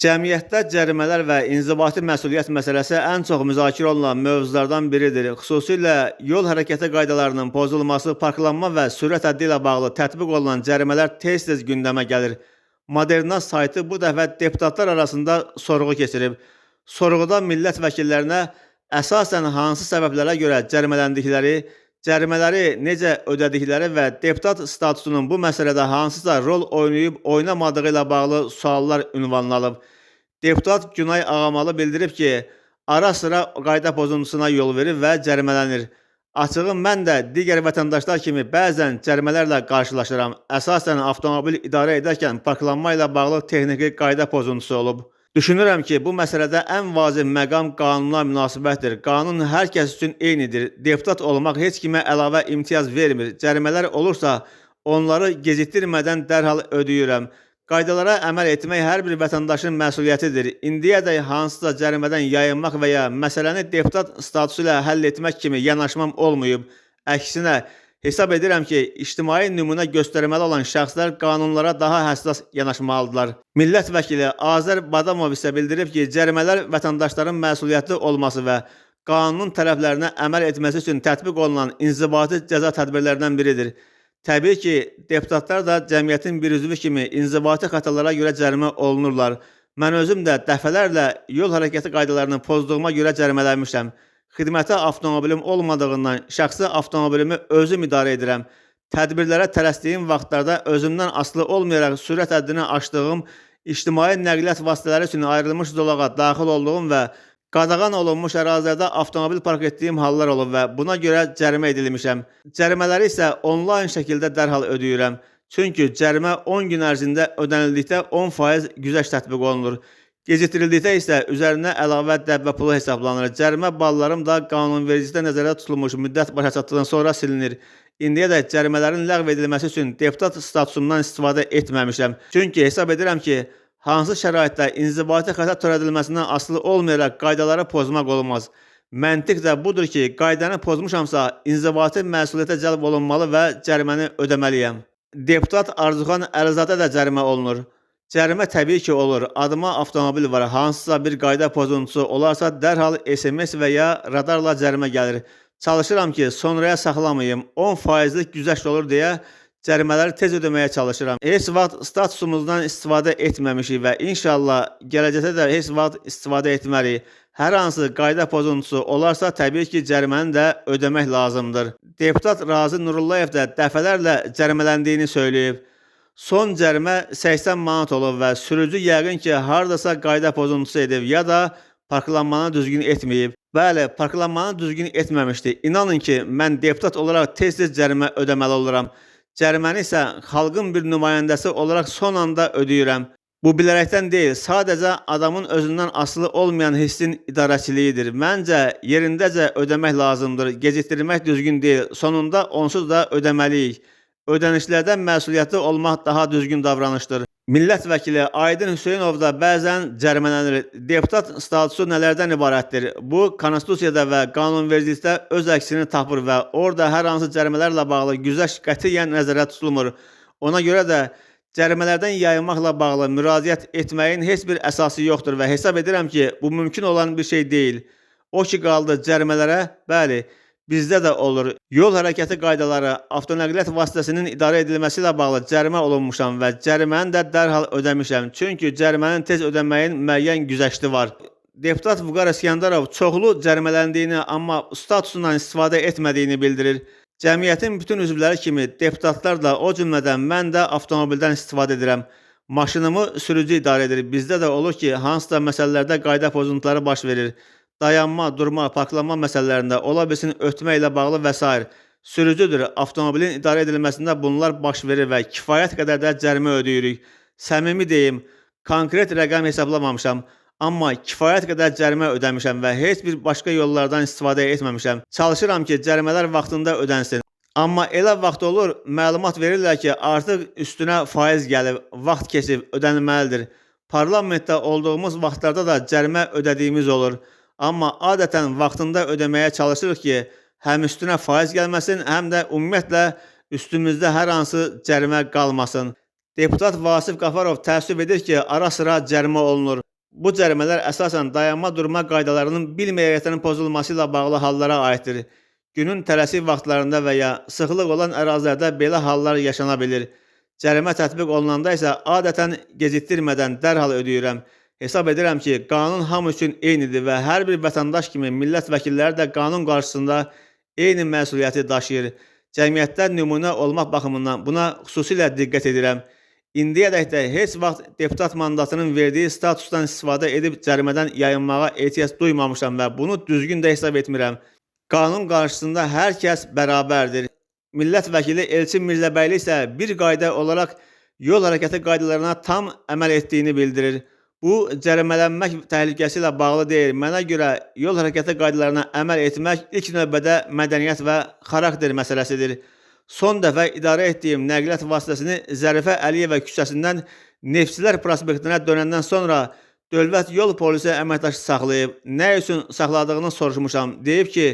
Cəmiyyətdə cərimələr və inzibati məsuliyyət məsələsi ən çox müzakirə olunan mövzulardan biridir. Xüsusilə yol hərəkəti qaydalarının pozulması, parklanma və sürət həddi ilə bağlı tətbiq olunan cərimələr tez-tez gündəmə gəlir. Moderna saytı bu dəfə deputatlar arasında sorğu keçirib. Sorğuda millət vəkillərinə əsasən hansı səbəblərə görə cərimələndikləri, cərimələri necə ödədikləri və deputat statusunun bu məsələdə hansısa rol oynayıb oynamadığı ilə bağlı suallar ünvanlanıb. Deputat Günay Ağamalı bildirib ki, ara-sıra qayda pozuntusuna yol verir və cərimələnir. Açığı mən də digər vətəndaşlar kimi bəzən cərimələrlə qarşılaşıram. Əsasən avtomobil idarə edərkən parklanma ilə bağlı texniki qayda pozuntusu olub. Düşünürəm ki, bu məsələdə ən vacib məqam qanuna münasibətdir. Qanun hər kəs üçün eynidir. Deputat olmaq heç kimə əlavə imtiyaz vermir. Cərimələr olursa, onları gecikdirmədən dərhal ödəyirəm. Qaydalara əməl etmək hər bir vətəndaşın məsuliyyətidir. İndiyədək hansısa cərimədən yayınmaq və ya məsələni deputat statusu ilə həll etmək kimi yanaşmam olmayıb. Əksinə, hesab edirəm ki, ictimai nümunə göstərməli olan şəxslər qanunlara daha həssas yanaşmalıdırlar. Millət vəkili Azər Badamov isə bildirib ki, cərimələr vətəndaşların məsuliyyətli olması və qanunun tələblərinə əməl etməsi üçün tətbiq olunan inzibati cəza tədbirlərindən biridir. Təbii ki, deputatlar da cəmiyyətin bir üzvü kimi inzibati xətalara görə cərimə olunurlar. Mən özüm də dəfələrlə yol hərəkəti qaydalarını pozduğuma görə cərimələnmişəm. Xidməti avtomobilim olmadığından şəxsi avtomobilimi özüm idarə edirəm. Tədbirlərə tələsdiyim vaxtlarda özümdən asılı olmayaraq sürət həddini aşdığım, ictimai nəqliyyat vasitələri üçün ayrılmış zolağa daxil olduğum və qadağan olunmuş ərazilərdə avtomobil park etdiyim hallar olub və buna görə cərimə edilmişəm. Cərimələri isə onlayn şəkildə dərhal ödəyirəm. Çünki cərimə 10 gün ərzində ödənildikdə 10% güzəşt tətbiq olunur. Gecikdirildikdə isə üzərinə əlavə dəbə pulu hesablanır. Cərimə ballarım da qanunvericilikdə nəzərdə tutulmuş müddət başa çatdıqdan sonra silinir. İndiyədək cərimələrin ləğv edilməsi üçün deputat statusumdan istifadə etməmişəm. Çünki hesab edirəm ki, hansı şəraitdə inzibati xəta törədilməsindən asılı olmayaraq qaydaları pozmaq olmaz. Məntiq də budur ki, qaydanı pozmuşamsa, inzibati məsuliyyətə cəlb olunmalı və cəriməni ödəməliyəm. Deputat Arzuxan Əlizadə də cərimə olunur. Cərimə təbii ki olur. Adıma avtomobil var. Hansısa bir qayda pozuntusu olarsa dərhal SMS və ya radarla cərimə gəlir. Çalışıram ki, sonraya saxlamayım. 10%lik güzəşt olur deyə cərimələri tez ödəməyə çalışıram. Heç vaxt statusumuzdan istifadə etməmişik və inşallah gələcəkdə də heç vaxt istifadə etmərik. Hər hansı qayda pozuntusu olarsa, təbii ki, cəriməni də ödəmək lazımdır. Deputat Razi Nurullayev də dəfələrlə cərimələndiyini söyləyib. Son cərimə 80 manat olub və sürücü yəqin ki, hardasa qayda pozuntusu edib ya da parklanmanı düzgün etməyib. Bəli, parklanmanı düzgün etməmişdi. İnanın ki, mən deputat olaraq tez-tez cərimə ödəməli oluram. Cəriməni isə xalqın bir nümayəndəsi olaraq son anda ödəyirəm. Bu bilərəkdən deyil, sadəcə adamın özündən asılı olmayan hissin idarəçiliyidir. Məncə yerindəcə ödəmək lazımdır. Gecikdirmək düzgün deyil. Sonunda onsuz da ödəməliyik. Ödənişlərdən məsuliyyətli olmaq daha düzgün davranışdır. Millət vəkili Aydın Hüseynov da bəzən cərimələnir. Deputat statusu nələrdən ibarətdir? Bu, konstitusiyada və qanunvericilikdə öz əksini tapır və orada hər hansı cərimələrlə bağlı güzəşt qətiyyən nəzərdə tutulmur. Ona görə də cərimələrdən yayınmaqla bağlı müraciət etməyin heç bir əsası yoxdur və hesab edirəm ki, bu mümkün olan bir şey deyil. O ki qaldı cərimələrə, bəli, bizdə də olur. Yol hərəkəti qaydaları, avtonəqliyyat vasitəsinin idarə edilməsi ilə bağlı cərimə olunmuşam və cəriməni də dərhal ödəmişəm. Çünki cərimənin tez ödənməyin müəyyən güzəşti var. Deputat Vüqar İsgəndərov çoxlu cərimələndiyini, amma statusundan istifadə etmədiyini bildirir. Cəmiyyətin bütün üzvləri kimi deputatlar da, o cümlədən mən də avtomobildən istifadə edirəm. Maşınımı sürücü idarə edir. Bizdə də olur ki, hansısa məsələlərdə qayda pozuntuları baş verir. Dayanma, durma, parklanma məsələlərində, ola bilsin ötmə ilə bağlı və sair. Sürücüdür, avtomobilin idarə edilməsində bunlar baş verir və kifayət qədər də cərimə ödəyirik. Səmimi deyim, konkret rəqəm hesablamamışam, amma kifayət qədər cərimə ödəmişəm və heç bir başqa yollardan istifadə etməmişəm. Çalışıram ki, cərimələr vaxtında ödənsin. Amma elə vaxt olur, məlumat verirlər ki, artıq üstünə faiz gəlib, vaxt keçib, ödənilməlidir. Parlamentdə olduğumuz vaxtlarda da cərimə ödədiyimiz olur. Amma adətən vaxtında ödəməyə çalışırıq ki, həm üstünə faiz gəlməsin, həm də ümumiyyətlə üstümüzdə hər hansı cərimə qalmasın. Deputat Vasif Qafarov təəssüf edir ki, ara-sıra cərimə olunur. Bu cərimələr əsasən dayanma-durma qaydalarının bilməyərəkdən pozulması ilə bağlı hallara aiddir. Günün tələsik vaxtlarında və ya sıxlıq olan ərazilərdə belə hallar yaşana bilir. Cərimə tətbiq olunanda isə adətən gecikdirmədən dərhal ödəyirəm. Hesab edirəm ki, qanun hamı üçün eynidir və hər bir vətəndaş kimi millət vəkilləri də qanun qarşısında eyni məsuliyyəti daşıyır. Cəmiyyətdə nümunə olmaq baxımından buna xüsusilə diqqət edirəm. İndiyədək də heç vaxt deputat mandatının verdiyi statusdan istifadə edib cərimədən yayınmağa ehtiyac duymamışam və bunu düzgün də hesab etmirəm. Qanun qarşısında hər kəs bərabərdir. Millət vəkili Elçin Mirzəbəyli isə bir qayda olaraq yol hərəkəti qaydalarına tam əməl etdiyini bildirir. Bu cərimələnmək təhlükəsi ilə bağlı deyil. Mənə görə yol hərəkəti qaydalarına əməl etmək ilk növbədə mədəniyyət və xarakter məsələsidir. Son dəfə idarə etdiyim nəqliyyat vasitəsini Zərifə Əliyeva küçəsindən Neftçilər prospektinə dönəndən sonra Dövlət Yol Polisi əməkdaşı saxlayıb. Nə üçün saxladığını soruşmuşam. Deyib ki,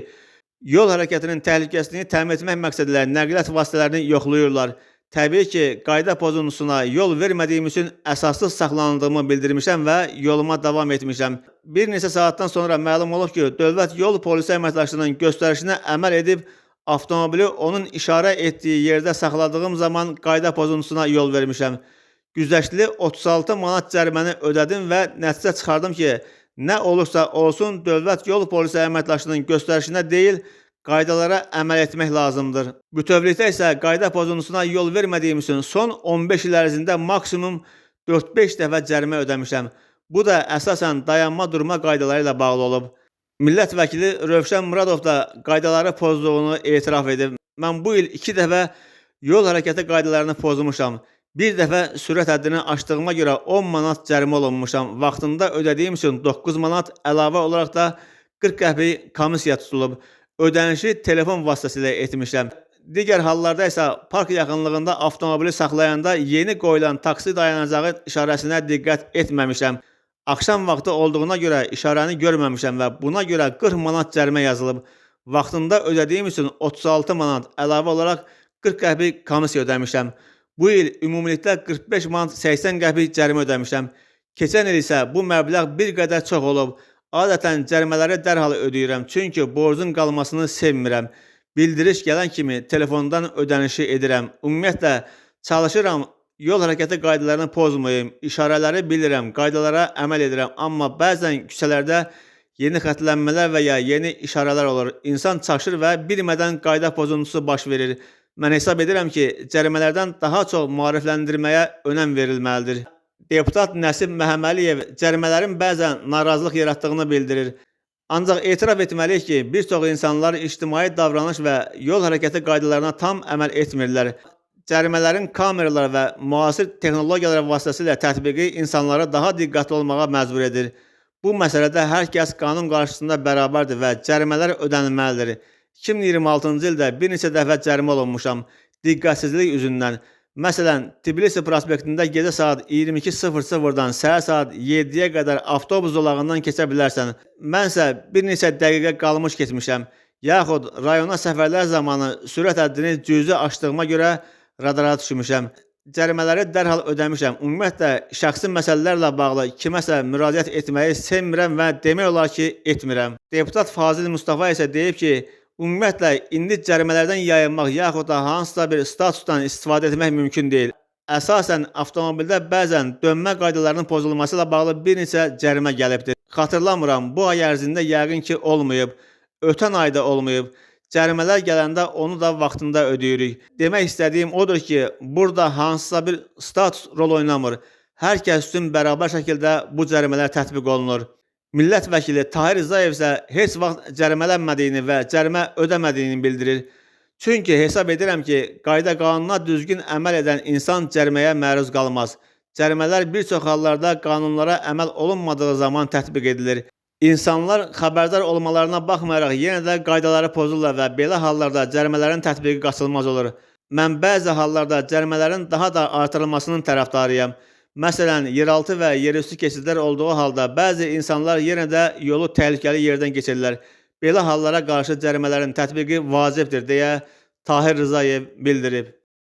yol hərəkətinin təhlükəsizliyini təmin etmək məqsədilə nəqliyyat vasitələrini yoxlayırlar. Təbii ki, qayda pozuntusuna yol vermədiyim üçün əsassız saxlanıldığımı bildirmişəm və yoluma davam etmişəm. Bir neçə saatdan sonra məlum olub ki, Dövlət Yol Polisi əməkdaşının göstərişinə əməl edib avtomobili onun işarə etdiyi yerdə saxladığım zaman qayda pozuntusuna yol vermişəm. Güzəştli 36 manat cəriməni ödədim və nəticə çıxardım ki, nə olursa olsun Dövlət Yol Polisi əməkdaşının göstərişinə deyil, qaydalara əməl etmək lazımdır. Bütövlükdə isə qayda pozuntusuna yol vermədiyim üçün son 15 il ərzində maksimum 4-5 dəfə cərimə ödəmişəm. Bu da əsasən dayanma-durma qaydaları ilə bağlı olub. Millət vəkili Rövşən Muradov da qaydaları pozduğunu etiraf edib. Mən bu il 2 dəfə yol hərəkəti qaydalarını pozmuşam. Bir dəfə sürət həddini aşdığıma görə 10 manat cərimə olunmuşam. Vaxtında ödədiyim üçün 9 manat, əlavə olaraq da 40 qəpik komissiya tutulub. Ödənişi telefon vasitəsilə etmişəm. Digər hallarda isə park yaxınlığında avtomobili saxlayanda yeni qoyulan taksi dayanacağı işarəsinə diqqət etməmişəm. Axşam vaxtı olduğuna görə işarəni görməmişəm və buna görə 40 manat cərimə yazılıb. Vaxtında ödədiyim üçün 36 manat, əlavə olaraq 40 qəpik komissiya ödəmişəm. Bu il ümumilikdə 45 manat 80 qəpik cərimə ödəmişəm. Keçən il isə bu məbləğ bir qədər çox olub. Adətən cərimələri dərhal ödəyirəm, çünki borcun qalmasını sevmirəm. Bildiriş gələn kimi telefondan ödənişi edirəm. Ümumiyyətlə çalışıram yol hərəkəti qaydalarını pozmayım, işarələri bilirəm, qaydalara əməl edirəm, amma bəzən küçələrdə yeni xətlənmələr və ya yeni işarələr olur. İnsan çaşır və bilmədən qayda pozuntusu baş verir. Mən hesab edirəm ki, cərimələrdən daha çox maarifləndirməyə önəm verilməlidir. Deputat Nəsib Məhəmməliyev cərimələrin bəzən narazılıq yaratdığını bildirir. Ancaq etiraf etməliyik ki, bir çox insanlar ictimai davranış və yol hərəkəti qaydalarına tam əməl etmirlər. Cərimələrin kameralar və müasir texnologiyalar vasitəsilə tətbiqi insanları daha diqqətli olmağa məcbur edir. Bu məsələdə hər kəs qanun qarşısında bərabərdir və cərimələr ödənilməlidir. 2026-cı ildə bir neçə dəfə cərimə olunmuşam diqqətsizlik üzündən. Məsələn, Tbilisi prospektində gecə saat 22:00-dan səhər saat 7-yə qədər avtobus zolağından keçə bilərsən. Mənsə bir neçə dəqiqə qalmış keçmişəm. Yaxud rayona səfərlər zamanı sürət həddini cüzi aşdığıma görə radara düşmüşəm. Cərimələri dərhal ödəmişəm. Ümumiyyətlə, şəxsi məsələlərlə bağlı kiməsə müraciət etməyi sevmirəm və demək olar ki, etmirəm. Deputat Fazil Mustafa isə deyib ki, ümumiyyətlə, indi cərimələrdən yayınmaq yaxud da hansısa bir statusdan istifadə etmək mümkün deyil. Əsasən, avtomobildə bəzən dönmə qaydalarının pozulması ilə bağlı bir neçə cərimə gəlibdir. Xatırlamıram, bu ay ərzində yəqin ki, olmayıb. Ötən ayda olmayıb. Cərimələr gələndə onu da vaxtında ödəyirik. Demək istədiyim odur ki, burada hansısa bir status rol oynamır. Hər kəs üçün bərabər şəkildə bu cərimələr tətbiq olunur. Millət vəkili Tahir Rzayev isə heç vaxt cərimələnmədiyini və cərimə ödəmədiyini bildirir. Çünki hesab edirəm ki, qayda qanuna düzgün əməl edən insan cəriməyə məruz qalmaz. Cərimələr bir çox hallarda qanunlara əməl olunmadığı zaman tətbiq edilir. İnsanlar xəbərdar olmalarına baxmayaraq yenə də qaydaları pozurlar və belə hallarda cərimələrin tətbiqi qaçılmaz olur. Mən bəzi hallarda cərimələrin daha da artırılmasının tərəfdarıyam. Məsələn, yeraltı və yerüstü keçidlər olduğu halda bəzi insanlar yenə də yolu təhlükəli yerdən keçirlər. Belə hallara qarşı cərimələrin tətbiqi vacibdir deyə Tahir Rzayev bildirib.